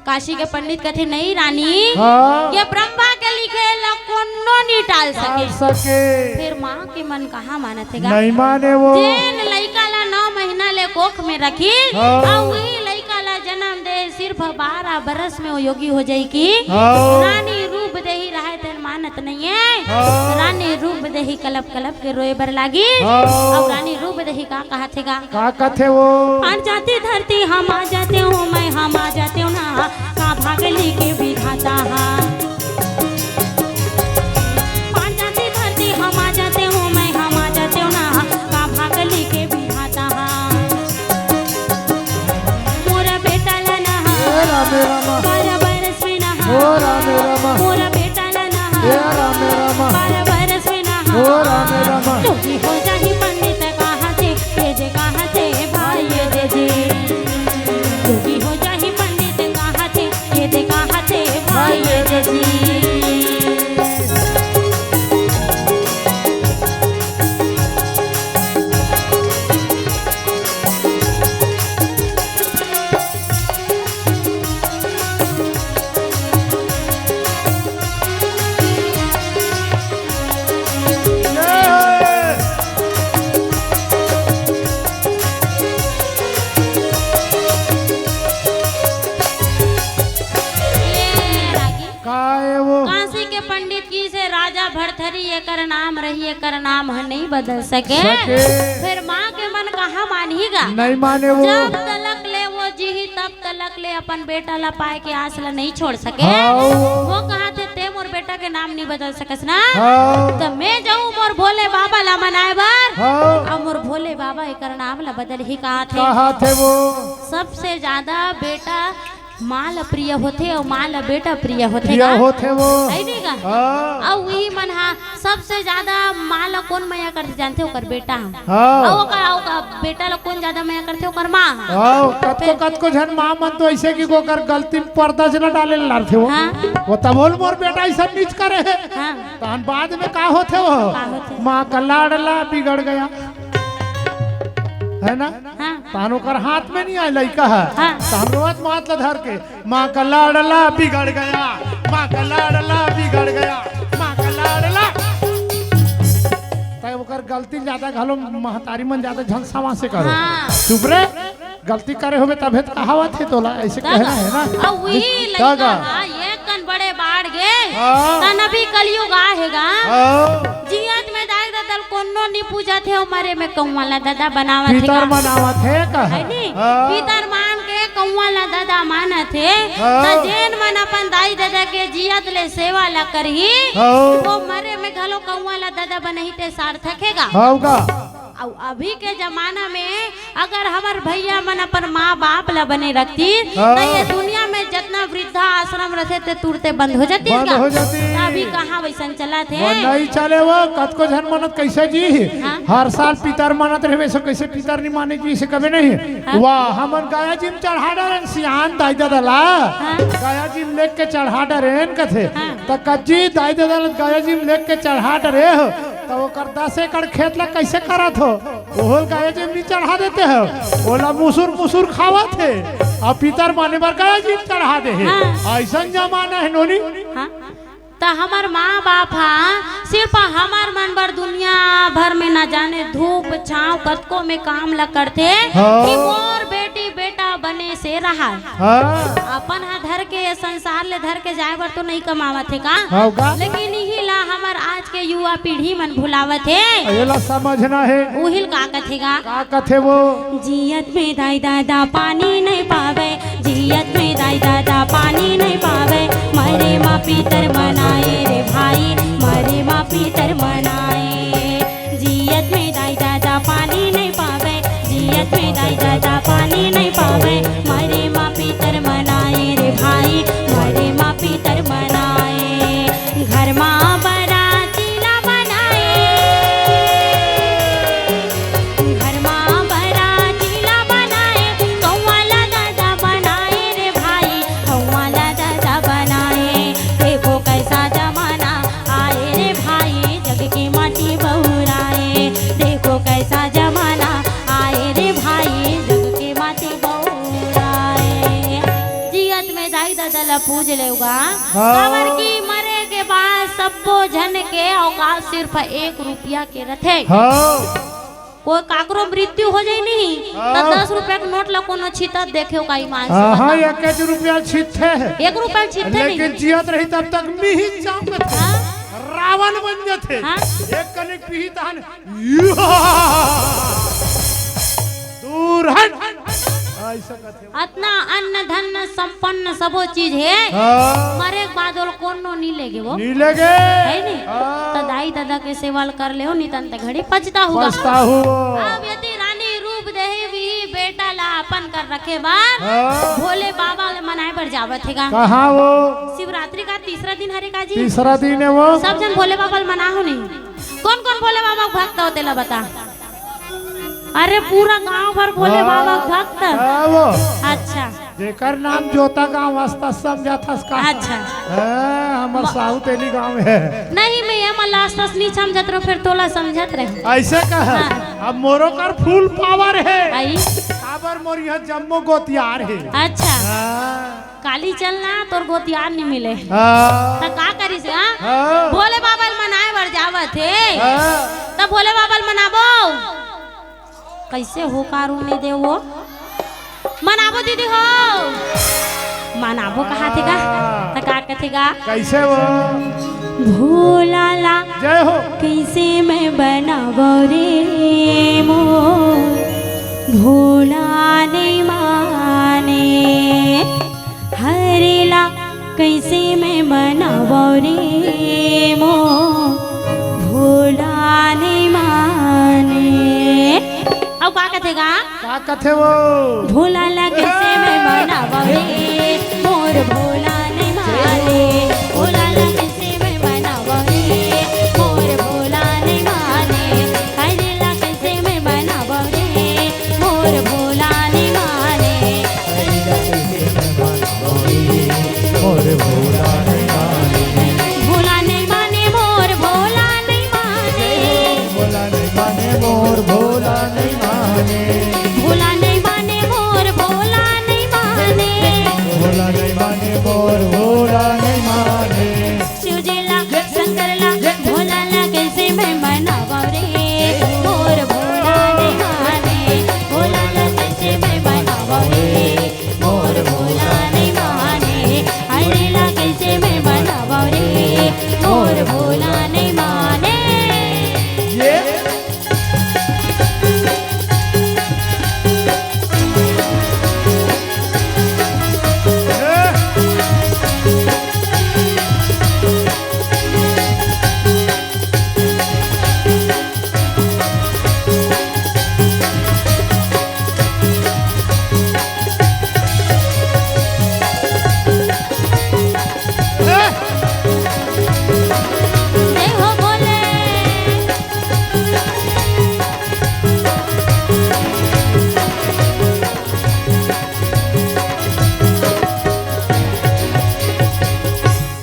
काशी के पंडित कथे, "नहीं रानी, हाँ। ये ब्रह्मा के लिखे ला कोनो नी टाल टाल सके।" सके। फिर माँ के मन कहाँ मानत हे गा? नहीं माने वो। जेन लइका ला नौ महीना ले कोख में रखी, हाँ। अउ वही लइका ला जन्म दे, सिर्फ बारह बरस में वो योगी हो जाई की। हाँ। रानी रूप देही रहय तेन मानत नहीं है। हाँ। रानी रूप देही कलप कलप के रोए बर लागी। हाँ। अउ रानी रूप देही का कहाथे गा? का कथे वो? फाट जाती धरती हम आ जाते हूँ, मैं हम आ जाते हूँ ना, का भाग लिखे विधाता हा। फाट जाती धरती हम आ जाते हूँ, मैं हम आ जाते हूँ ना, का भाग लिखे विधाता हा। मोरा बेटा ला ना हा, ए रामे रामा। बारह बरस में ना हा। ओ रामे रामा। मोरा बेटा ला ना हा। ए रामे रामा। बारह बरस में ना हा। ओ रामे रामा। जोगी हो जाही पंडित कहाथे, ये दे कहाथे भाई ये दे जी। जोगी हो जाही पंडित कहाथे, ये दे कहाथे भाई ये दे जी। का ए वो? काशी के पंडित कहिसे राजा भरथरी एकर नाम रही, एकर नाम ह नहीं बदल सके। सके। फिर माँ के मन कहाँ मानही गा? नहीं माने वो। जब तलक ले वो जीही तब तलक ले अपन बेटा ला पाए के आस ला नहीं छोड़ सके। हाँ। वो कहाथे ते मोर बेटा के नाम नहीं बदल सकस ना। हाँ। त मैं जाऊँ मोर भोले बाबा ला मनाए बर। हाँ। अउ मोर भोले बाबा एकर नाम ला बदलही कहाथे। कहाथे वो। सबसे ज्यादा बेटा माँ ल प्रिय होथे अउ माँ ल बेटा प्रिय होथे प्रिय गा? होथे वो। है नहीं गा? हाँ। अउ उही मन हा सबसे ज्यादा माँ ल कोन मया करथे जानथे? ओकर बेटा ह। हाँ। अउ ओकर, ओकर बेटा ल कोन ज्यादा मया करथे? ओकर माँ ह। हाँ, कतको, कतको झन माँ मन तो ऐसे कि ओकर गलती में पर्दा से न डाले ल लारथे वो। हाँ। वो तभो ल मोर बेटा ऐसा नीच करे हे। हाँ। तहन बाद में का होथे वो? का होथे? माँ का लाडला बिगड़ गया। है ना? हाँ। तहन ओकर हाथ में नहीं आए लइका ह। हाँ। तहन रोवत मात ल धर के, "माँ का लाडला बिगड़ गया, माँ का लाडला बिगड़ गया, माँ का लाडला।" तय ओकर गलती ज्यादा घलो महतारी मन ज्यादा झन सवा से करो। हाँ। चुप रे, गलती करे होबे तभे त कहावत हे तोला, ऐसे तब कहना है ना। अउ वही का लइका गा? हा, एक कन बड़े बाढ़ गे, हाँ। तन अभी कलयुग आहे गा। हाँ। जियत में दाई ददा ल कोनो नी पूजत हे, अउ मरे में कौवा ला ददा बनावत हे पितर गा। मनावत हे का? है नी? हाँ। पितर मान के कौवा ला ददा मानत हे, हाँ। त जेन मन अपन दाई ददा के जियत ले सेवा ला करही, हाँ। वो मरे में घलो कौवा ला ददा बनही ते सार्थक हे गा। हाँ गा। अउ अभी के जमाना में अगर हमर भैया मन अपन माँ बाप ला बने रखती, हाँ। त ये दुनिया में जतना वृद्धा आश्रम रथे, ते तुरते बंद हो जाती बंद गा। हो जाती। त अभी कहाँ वैसन चलत हे? वो नहीं चले वो, कतको झन मनत कैसे जी? हाँ। हर साल पितर मानत रहे, वैसे कैसे पितर नहीं माने जी, इसे कभी नहीं। हाँ। वाह, हमन गया जी में चढ़ा डरेन सियान दाई ददा ला। हाँ। गया जी में लेके चढ़ा डरेन कथे। हाँ। त कज्जी दाई ददा ला गया जी में लेके चढ़ा डरे हो, त ओकर दस एकड़ खेत ला कैसे करत हो? ओहल गाय जी में चढ़ा देते हो, ओला मुसुर मुसुर खावत हे, अउ पितर माने बर गाय जी में चढ़ा दे हे। हाँ। ऐसन जमाना हे नोनी। हाँ। त हमर माँ बाप हा सिर्फ हमर मन बर दुनिया भर में ना जाने धूप छाँव कतको में काम ला करथे हाँ। कि मोर बेटी बेटा बने से रहा। हाँ। अपन हा धर के, ये संसार ले धर के जाए बर तो नहीं कमावत हे का? हाँ का? लेकिन इही ला हमर आज के युवा पीढ़ी मन भुलावत हे। एला समझना हे। उहिल का कथे गा? का कथे वो? जियत में दाई ददा पानी नहीं पावे, जियत में दाई ददा पानी नहीं पावे, मरे मा पितर मनाए रे भाई, मरे मा पितर मनाए। जियत में दाई ददा पानी नहीं पावे, जियत में दाई ददा पानी नहीं पावे, मरे मा पितर मनाए रे मा बराती ला बनाए, घर मा बराती ला बनाए, कौआ ला दादा बनाए रे भाई, कौआ ला दादा बनाए। देखो कैसा जमाना आए रे भाई, जग के माटी बउराए। देखो कैसा जमाना आए रे भाई, जग के माटी बउराए। जियत में दाई ददा ला पूज लेव गा। हाँ। काबर कि मरे के बाद सब्बो झन के औकात सिर्फ एक रुपया के रथे। हाँ। कोई काकरो मृत्यु हो जाए नहीं, त हाँ। दस रुपया के नोट ला कोनो छितत देखे का ईमान से हाँ, हाँ, बताओ। एक एक रुपया छितथे। एक रुपया छितथे नहीं। लेकिन जियत रही तब तक मिही चाप थे। हाँ। रावण बन जाथे। हाँ। एक कनिक पीही तहन दूर हट। ऐसा कथे। अतना अन्न धन संपन्न सबो चीज हे। हाँ। मरे के बाद ओला कोनो नी लेगे वो। नी लेगे। है नी? हाँ। त दाई ददा के सेवा ल कर लेव, नी तन ते घड़ी पछताहू गा। पछताहू। अब यदि रानी रूप देही भी बेटा ला अपन कर रखे बर हाँ। भोले बाबा ले मनाए बर जावत हे गा। कहाँ वो? शिवरात्रि का तीसरा दिन हरे का जी। तीसरा दिन है वो। सब झन भोले बाबा ल मनाहू नहीं। कौन कौन भोले बाबा के भक्त हो तेला बता। अरे पूरा गांव भर भोले हाँ, बाबा के भक्त। हाँ वो। अच्छा। जेकर नाम जोता गांव वास्ता समझत हस का? अच्छा। हाँ, हमर म- साहू तेली गांव हे। नहीं, मैं ये मन ला आस पास नहीं समझत रहो, फिर तोला समझत रहे। ऐसे कहा? हाँ। अब मोरो कर full power हे। आई? काबर मोर यहाँ जम्मो गोतियार हे। अच्छा। हाँ। काली चलना, तोर गोतियार नहीं मिले। हाँ। त का करिस, हाँ? हाँ। भोले बाबा ल मनाए बर जावत हे। हाँ। त भोले बाबा ल मनाबो। कैसे हो कारू नहीं दे वो? मनाबो दीदी हो। मनाबो कहा थे का? हाँ। त का कथे गा? कैसे वो? भोला ला जय हो। कैसे मैं बनाबो रे मोर भोला नहीं माने। हरे ला कैसे मैं बनावो रे मोर भोला नहीं माने। अउ का कथे गा? का कथे वो? भोला ला कैसे मैं बनावो रे मोर भोला नहीं माने। भोला ला कैसे मैं बनावो रे मोर भोला नहीं माने। हरे ला कैसे मैं बनावो रे मोर भोला नहीं माने। मोर भोला नहीं माने। भोला नहीं माने, मोर भोला नहीं माने। भोला नहीं माने, मोर भोला नहीं माने। भोला नहीं माने, मोर भोला नहीं माने। भोला नहीं माने, मोर भोला नहीं माने। शिव जी ला, शंकर ला, भोला ला कैसे मैं मनावो रे, मोर भोला नहीं माने। भोला ला कैसे मैं मनावो रे, मोर भोला नहीं माने। हरे ला कैसे मैं मनावो रे, मोर भोला नहीं माने। ये जय हो भोले।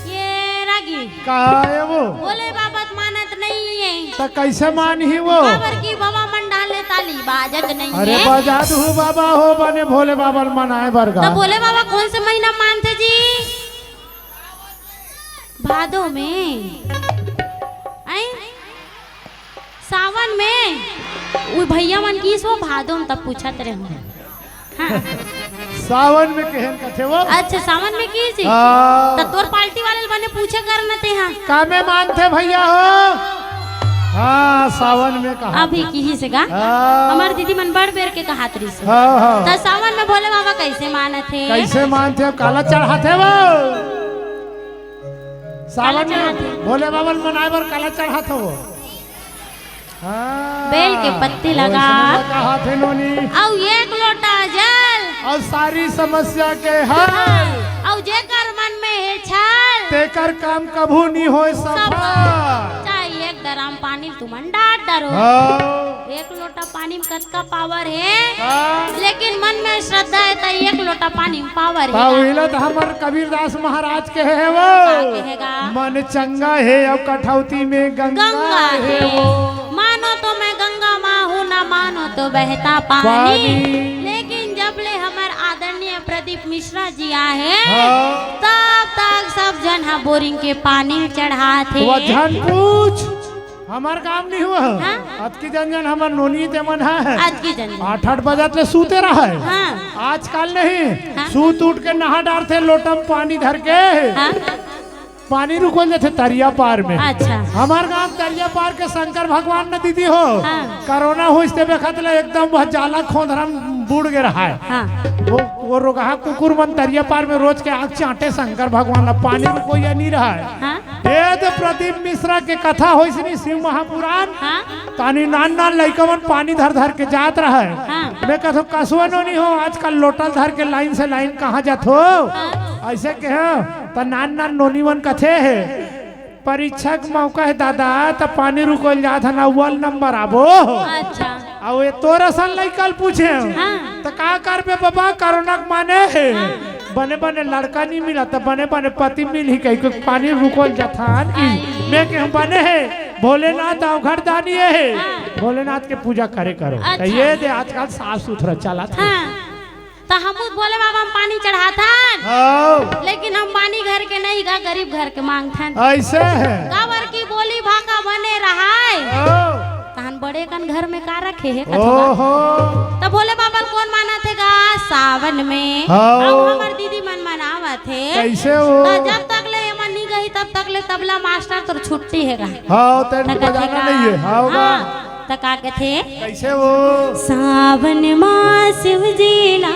ये रागी। का है वो? भोले बाबा त मानत नहीं है। त कैसे मानही वो? काबर की बाबा मन डाले ताली बाजत नहीं अरे है। बजा दू बाबा हो, बने भोले बाबा ल मनाए बर गा। त भोले बाबा कौन से महीना मानथे जी? भादो में। आई? सावन में। उ भैया मन की सो भादो में तब पूछत रहे हूँ। हाँ। सावन में केहन कथे वो? अच्छा, सावन में की जी? हाँ। त तोर पार्टी वाले ल बने पूछे कर न ते हाँ। का में मानथे भैया हो? हाँ, सावन में कहा अभी थे। किही से गा? हाँ। हमर दीदी मन बड़ बेर के कहात रहिस। हाँ, हाँ। त सावन में भोले बाबा कैसे मानत हे? कैसे मानथे? काला चढ़ाथे वो? सावन काला में चढ़ाथे। भोले बाबा ल मनाए बर काला चढ़ाथे वो? हाँ, बेल के पत्ती लगा। वैष्णव कहा थे नोनी। अउ एक लोटा जल। अउ सारी समस्या के हल। हाँ, अउ जेकर मन में हे छल। एकर काम कभू नी होय सफल। सफल। चाहे एक ड्रम पानी तुमन डार डारो। हाँ। एक लोटा पानी में कतका पावर हे। हाँ। लेकिन मन में श्रद्धा हे त एक लोटा पानी में पावर हे। पावर हे त हमर कबीरदास महाराज कहे हे वो। का कहे गा? मन चंगा हे अउ कठौती में गंगा गंगा हे हे। वो। मानो तो मैं गंगा माँ हूँ, ना मानो तो बहता पानी। पानी। लेकिन जब ले हमर आदरणीय प्रदीप मिश्रा जी आहे, हाँ। तब तक सब झन हा बोरिंग के पानी चढ़ात हे। वो झन पूछ, हमर काम नहीं हुआ। हाँ। अतकी जन जन हमर नोनी ते मन है। अतकी जन जन। आठ आठ बजत ले सूते रहे। हाँ। आजकल नहीं, हाँ। सूत उठ के नहा डारथे लोटा में पानी धर के। हाँ। पानी रुकोल जाथे तरिया पार में। अच्छा। हमर गांव तरिया पार के शंकर भगवान न दीदी हो। हाँ। कोरोना होइस ते बखत ले एकदम वह जाला खोंधरा में बूड़ गे रहा है। हाँ। वो, वो रोगहा कुकुर मन तरिया पार में रोज के आग चांटे शंकर भगवान ला पानी रुकोइया नहीं रहा है। हाँ। ये तो प्रदीप मिश्रा के कथा होइस नी शिव महापुराण। हाँ। तानी नान नान लइका मन पानी धर धर के जात रहे। हाँ। मैं कथो कसवा नोनी हो, आजकल लोटा ल धर के लाइन से लाइन कहाँ जात हो? हाँ। ऐसे कहे त नान नान नोनी मन कथे हे, परीक्षा के मौका हे दादा, त पानी रुकोल जात हन, अव्वल नंबर आबो। अच्छा। अउ ये तोर असन लइका ल पूछे, हाँ। त का करबे बाबा, कोरोना के माने हे। हाँ। बने बने लड़का नहीं मिला, त बने बने पति मिलही कहि के पानी रुकोल जात हन। आई। मैं कहूँ बने हे, भोलेनाथ अवघड़ दानी हे। हाँ। भोलेनाथ के पूजा करे करो। त अच्छा। ये दे आजकल साफ सुथरा चलत हे। हाँ। त हमू भोले बाबा में पानी चढ़ाथन। हाँ। लेकिन हम बानी घर के नहीं गा, गरीब घर के मांगथन। ऐसे हे। काबर की बोली भाखा बने रहाय। हाँ। तहन बड़े कन घर में का रखे हे कथो गा? ओहो। त भोले बाबा ल कोन मानत हे गा सावन में? हाँ। अउ हमर दीदी मन मनावत हे। कैसे हो? त जब तक ले एमन नी गही तब तक ले तबला मास्टर तोर छुट्टी हे गा। हाँ, तेरे त को कथे बजाना गा, नहीं है। हाँ, होगा। हाँ। त का कथे? कैसे वो? सावन मा शिव जी ला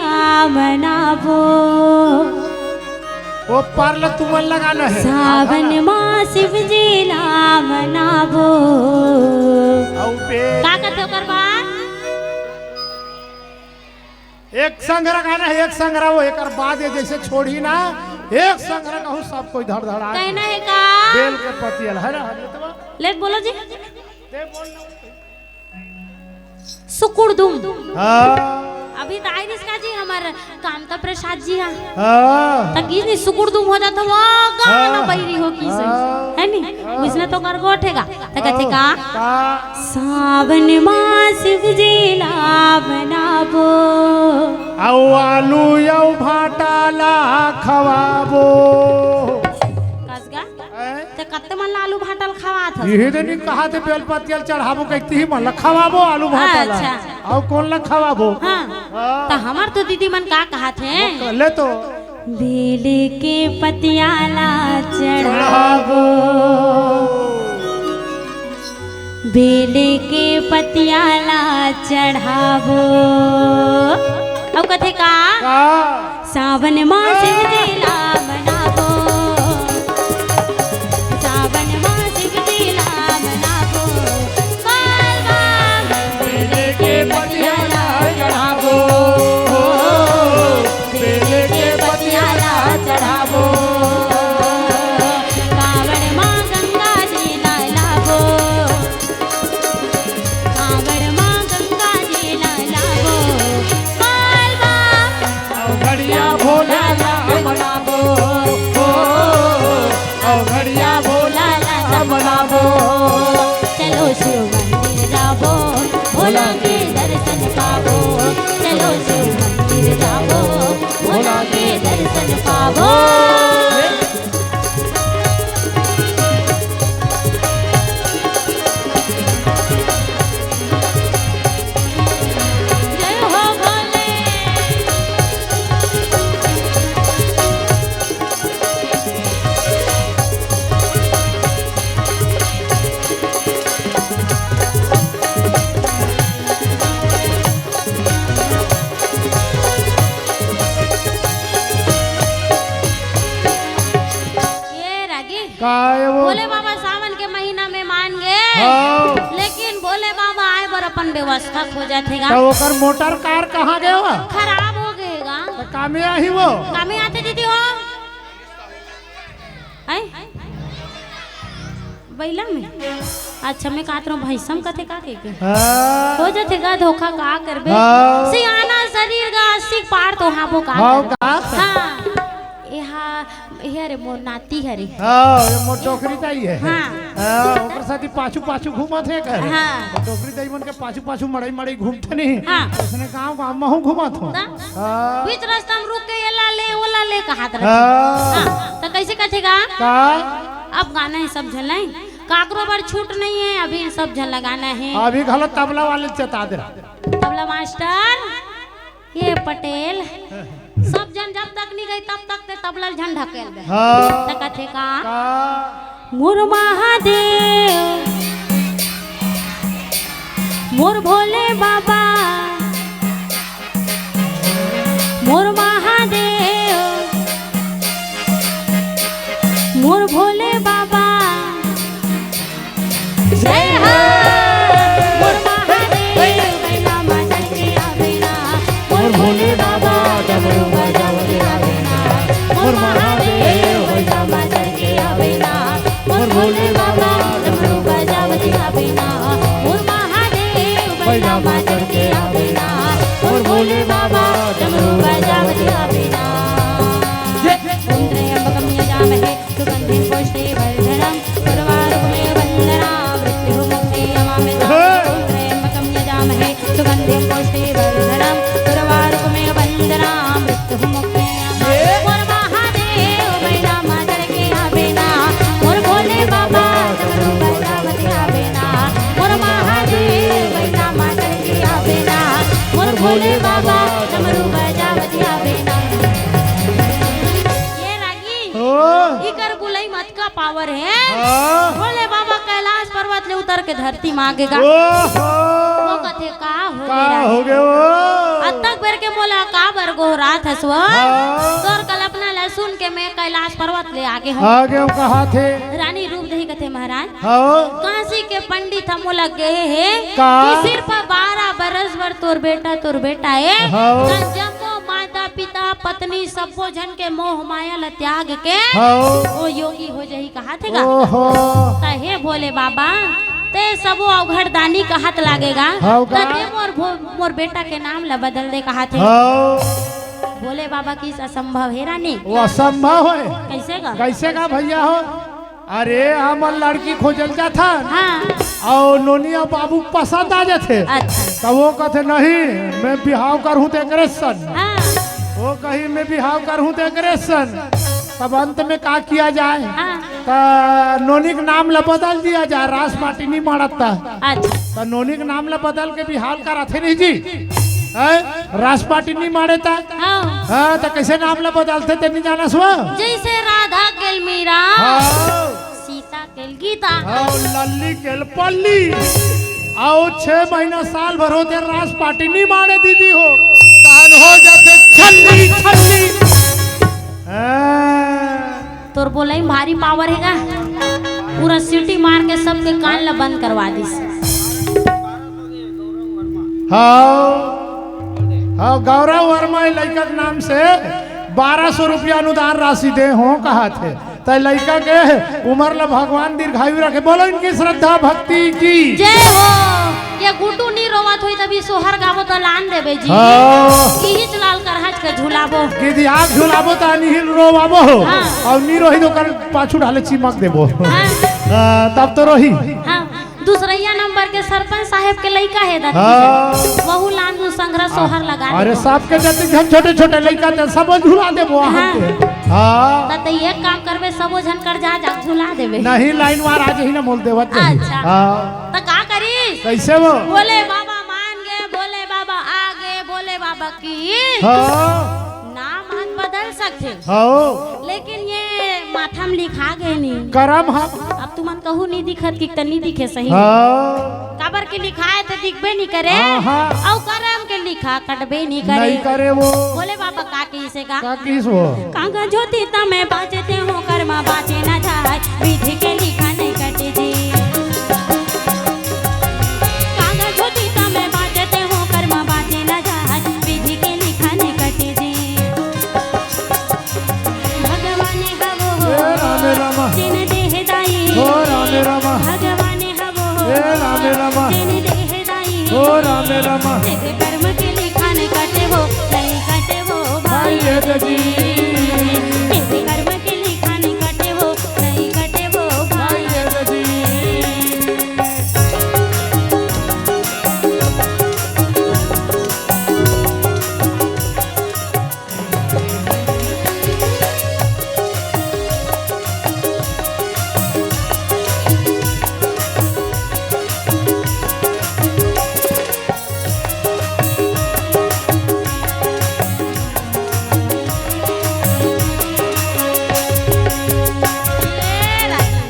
मनाबो। वो पार ला तुमन लगाना है। सावन मा शिव जी ला मनाबो। अउ बे- का कथे ओकर बाद? एक संघरा गाना है, एक संघरा वो, एकर बाद ये जैसे छोड़ी ना, एक संघरा कहूँ सब कोई धड़ धड़ा कहना है का? बेल के पतियल है ना, हरियतवा? ले बोलो जी। दे बोल ना। सुकुड़दुम। हाँ। अभी त आय रिहिस का जी हमर कामता प्रसाद जी हा। हाँ। त किस नी सुकुड़दुम हो जात हे वो गाना हाँ। बैरी हो किस। हाँ। है नी? हाँ। उसने तो कर गोठेगा। त कथे हाँ। का? का? सावन मा शिव जी ला मनाबो। अउ आलू अउ भाटा ला खवाबो। कस गा? हैं? ते कत्ते मन ला आलू भाटा ल खवात हस? इही दे नी कहा थे बेल पतिया ल चढ़ाबो कहिके ही मन ला खवाबो आलू भाटा ला। अच्छा। अउ कोन ला खवाबो? हाँ। हाँ। त हमर तो दीदी मन का कहा थे? ले तो। बेल के पतिया ला चढ़ाबो। बेल के पतिया ला चढ़ाबो। अउ कथे का? का? सावन मा शिव जी ला मनाबो। सावन मा शिव जी ला मनाबो। बोल बम। बेल के पतिया ला चढ़ाबो। बेल के पतिया ला चढ़ाबो। कावड़ मा गंगा जी ला लाबो। कावड़ मा गंगा जी ला लाबो। बोल बम। अवघड़िया भोला ला मनाबो। ओ, अवघड़िया भोला ला मनाबो। चलो शिव मंदिर जाबो, भोला के दर्शन पाबो। चलो शिव मंदिर जाबो, भोला के दर्शन पाबो। जय हो भोले। ये रागी। का है वो? भोले बाबा सावन के महीना में मान गे, हाँ। लेकिन भोले बाबा आए बर अपन व्यवस्था खोजत हे गा। त ओकर मोटर कार कहाँ गे हो? खराब हो गे गा। त कामे आही वो? कामे आथे दीदी हो। आय? बइला में? अच्छा, मैं कहत रहूं, भैंसा में कथे का कहिके? हाँ। हो जाथे गा धोखा, का करबे? हाँ। सियाना शरीर गा, अस्सी के पार तो हाबो का हाँ, करबे? का? हाँ। एहा, एहा रे मोर नाती हरे। हाँ, ये मोर डोकरी दाई हे। हाँ। हाँ, ओकर साथी पाछू पाछू घूमत हे कर। हाँ। डोकरी दाई मन के पाछू पाछू मड़ई मड़ई घूमथे नहीं। हाँ। उसने गाँव गाँव महू घूमत हों। ना? हाँ। बीच रास्ता में रुक के एला ले, ओला ले कहत रथे। हाँ। हाँ, त कइसे कथे गा? का? अब गाना हे सब झन ला। काकरो बर छूट नहीं हे, अभी सब झन ला गाना हे। अभी घलो तबला वाले चेता दे। तबला मास्टर, ये पटेल, सब झन जब तक नहीं गई तब तक ते तबला झन ढकेल दे। हाँ। त कथे का? का? मोर महादेव, मोर भोले बाबा, मोर महादेव, मोर भोले बाबा। जय हो। मोर महादेव, बैला माता के आवेना। मोर भोले बाबा, डमरू बजावत आवेना। मोर महादेव, बैला माता के आवेना। मोर भोले बाबा, डमरू बजावत आवेना। मोर महादेव, बैला माता के आवेना। मोर भोले बाबा, डमरू बजावत आवेना। ओम त्र्यंबकम यजामहे, सुगंधिं पुष्टिवर्धनम्। उर्वारुकमिव बन्धनान् मृत्युर्मुक्षीयमामृताम्। ॐ त्र्यम्बकं यजामहे सुगन्धिं पुष्टिवर्धनम्। उर्वारुकमिव बन्धनान् मृत्युर्मुक्षीयमामृताम्। मोर महादेव बैला मातर के आवेना, मोर भोले बाबा डमरू बजावत आवेना। मोर महादेव बैला मातर के आवेना, मोर भोले बाबा डमरू बजावत आवेना। ये रागी ओ। इकर बुलई म अतका पावर हे। हाँ। भोले बाबा कैलाश पर्वत ले उतर के धरती म आगे गा। ओहो। वो कथे का हो का गे रागी? हो गे वो? अतक बेर के मोला का बर गोहरात हस वो? हाँ। तोर कल्पना ला सुन के मैं कैलाश पर्वत ले आगे हों। आगे हों कहाथे। रानी रूप देही कथे महाराज। हाँ। काशी के पंडित ह मोला कहे हे का? कि सिर्फ बारह बरस बर तोर बेटा, तोर बेटा ए। हाँ। त जम्मो माता पिता, पत्नी, सब्बो झन के मोह माया ल त्याग के हाँ। ओ योगी हो जाही कहाथे गा। ओहो। त हे भोले बाबा, ते सबो अवघड़दानी कहत लागे गा। हाँ त गा। ते मोर भो-, मोर बेटा के नाम ल बदल दे कहाथे। हाँ। भोले बाबा कहिस असंभव हे रानी। वो असंभव हे। कइसे गा? कइसे गा भइया हो? अरे, हमन लड़की खोजे ल जाथन। हाँ। अउ नोनी अउ बाबू पसंद आ जाथे। अच्छा। त वो कथे, "नहीं, मैं बिहाव करहूँ त एकरे सन।" हाँ। वो कही, "मैं बिहाव करहूँ त एकरे सन।" तब अंत में का किया जाए? हाँ। त नोनी के नाम ला बदल दिया जाए, रास पाटी नहीं माड़त। अच्छा। त नोनी के नाम ला बदल के बिहाव कराथे नहीं जी। हैं? रास पाटी नहीं माड़े त। हाँ। हाँ, त कइसे नाम ला बदलथे ते नहीं जानस वो? जइसे राधा केल मीरा, हाँ। सीता केल गीता। हाँ, लल्ली केल पल्ली। अउ छह महीना साल भर होथे रास पाटी नहीं माड़े दीदी हो। तहन हो जाथे छल्ली, छल्ली। हाँ। तोर बोलई म भारी पावर हे गा। पूरा सीटी मार के सबके कान ला बंद करवा दिस। हाँ, हाँ, गौरव वर्मा ए लइका के नाम से बारह सौ रुपया अनुदान राशि दे हों कहाथे। त लइका के उमर ला भगवान दीर्घायु रखे। बोलो इनकी श्रद्धा भक्ति की। जय हो। ये गुड्डू नी रोवत होई तभी सोहर गाबो त लान देबे जी। हाँ। इही चलाल कर हज के झुलाबो। कि दी आग झुलाबो त अनिहिल रोवाबो हो। हाँ। अउ नी रोही त ओकर पाछू डाले चिमक देबो। हाँ। हाँ, तब तो रोही। हाँ। दूसरैया नंबर के सरपंच साहेब के लइका हे दत्ती हाँ। हे। वहू लान दू संघरा हाँ। सोहर लगा अरे दे। सबके जति झन छोटे छोटे लइका ते सब झुला देबो हाँ। अहाँ के। हाँ। त, त एक काम करबे, सबो झन कर जा, जा झुला देबे। नहीं, लाइन वार आज ही ना मोल देवत जाही। अच्छा। हाँ। त का करिस? कइसे वो? भोले बाबा मान गे, भोले बाबा आ गे, भोले बाबा की हाँ। नाम आज बदल सकथे। हाँ। लेकिन ये माथा म लिखा गे नी। करम ह। अब तुमन कहू नी दिखत कि त नी दिखे सही। हाँ। काबर के लिखाए त दिखबे नी करे। हाँ, हाँ। अउ करम के लिखा कटबे नी करे। नहीं करे वो। भोले बाबा का कहिसे गा? का कहिस वो? कागज होती त मैं बाँचे ते हो, कर्म बाँचे न जाए, विधि के लिखा नहीं कटे जी। कागज होती त मैं बाँचे ते हो, कर्म बाँचे न जाए, विधि के लिखा नहीं कटे जी। भगवान हवो हो। ए राम, ए राम। भगवान हवो हो, ए राम राम। तेने देह दाई। ओ राम राम। तेरे कर्म के लिखान कटे वो, नहीं कटे वो भाई। भाई ये जी। तेरे कर्म के लिखान कटे वो, नहीं कटे वो भाई। भाई ये जी।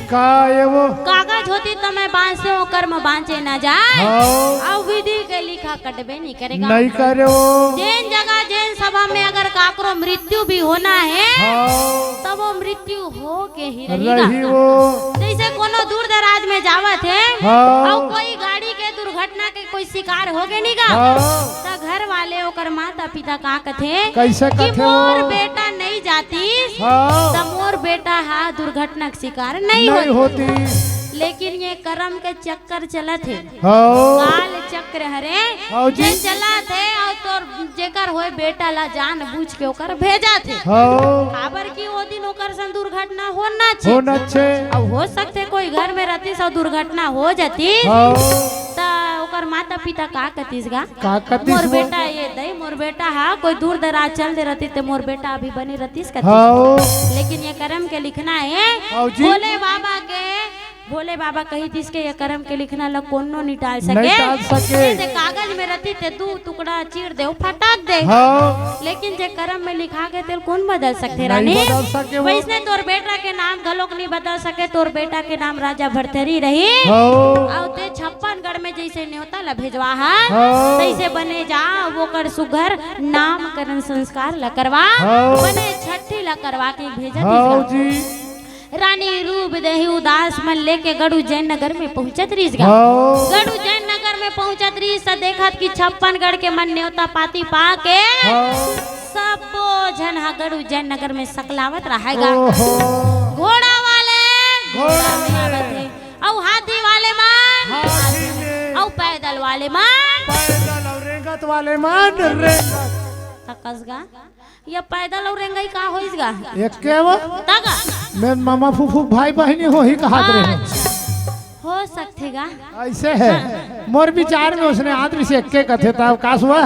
का ये वो? कागज होती त मैं बांचे, ओकर म बांचे ना जाए। हाँ। अउ विधि के लिखा कटबे नहीं करेगा। नहीं करे वो। जेन जगह, जेन सभा में अगर काकरो मृत्यु भी होना है, हाँ। तब वो मृत्यु हो के ही रही रही वो। जैसे कोनो दूर दराज में जावत है, हाँ। अउ कोई गाड़ी के दुर्घटना के कोई शिकार हो गए नहीं गा, हाँ। त घर वाले ओकर माता पिता का कथे कैसे कि कथे मोर वो? बेटा नहीं जातीस, हाँ। त मोर बेटा हा दुर्घटना के शिकार नहीं नहीं होती। होती। लेकिन ये करम के चक्कर चलत हे। हाँ। काल चक्र हरे, हाँ जी। जे चलत हे अउ तोर जेकर होय बेटा ला जान बूझ के ओकर भेजत हे। हाँ। काबर कि ओ दिन ओकर संग दुर्घटना होना छे। होना छे। अब हो सकथे कोई घर में रहतीस अउ दुर्घटना हो जातीस, हाँ। त ओकर माता पिता का कतीस गा? का कतीस मोर वो? बेटा ये दई, मोर बेटा हा कोई दूर दराज चल दे रहतीस ते मोर बेटा अभी बने रहतीस कतीस। हाँ। लेकिन ये करम के लिखना है हाँ जी। भोले बाबा के। भोले बाबा कही दिस के ये करम के लिखना ला कोनो नहीं टाल सके। नहीं टाल सके। जैसे कागज में रहती ते दू टुकड़ा चीर दे, फटाक दे। हाँ। लेकिन जे करम में लिखा के तेल कौन बदल सकते नहीं रानी? बदल सके वो। वैसने तोर बेटा के नाम घलोक नहीं बदल सके, तोर बेटा के नाम राजा भरथरी रही। हाँ। अउ ते छप्पन गढ़ में जैसे न्योता ला भेजवा हा, हाँ। तैसे बने जा, वो कर सुघर नामकरण संस्कार ला करवा, हाँ। बने छठी ला करवा के भेजत हाँ इसका। जी। रानी रूप देही उदास मन लेके गड़ू जैन नगर में पहुंचत रहिस गा। हाँ। गड़ू जैन नगर में पहुंचत रहिस त देखत कि छप्पन गढ़ के मन न्योता पाती पाके हाँ। सबो झन हा गड़ू जैन नगर में सकलावत रहे गा। ओहो। घोड़ा वाले घोड़ा में आवत हे, अउ हाथी वाले मन, हाथी में। अउ पैदल वाले मन, पैदल अउ रेंगत वाले मन, रेंगत। तकस गा। ये पैदल अउ रेंगई का होइस गा? एके वो? तगा? मैं मामा फूफू भाई बहिनी होही कहत रहे। अच्छा। हो सकथे गा। ऐसे है। हाँ। मोर विचार में उसने आदमी से एके कथे तब का सुआ?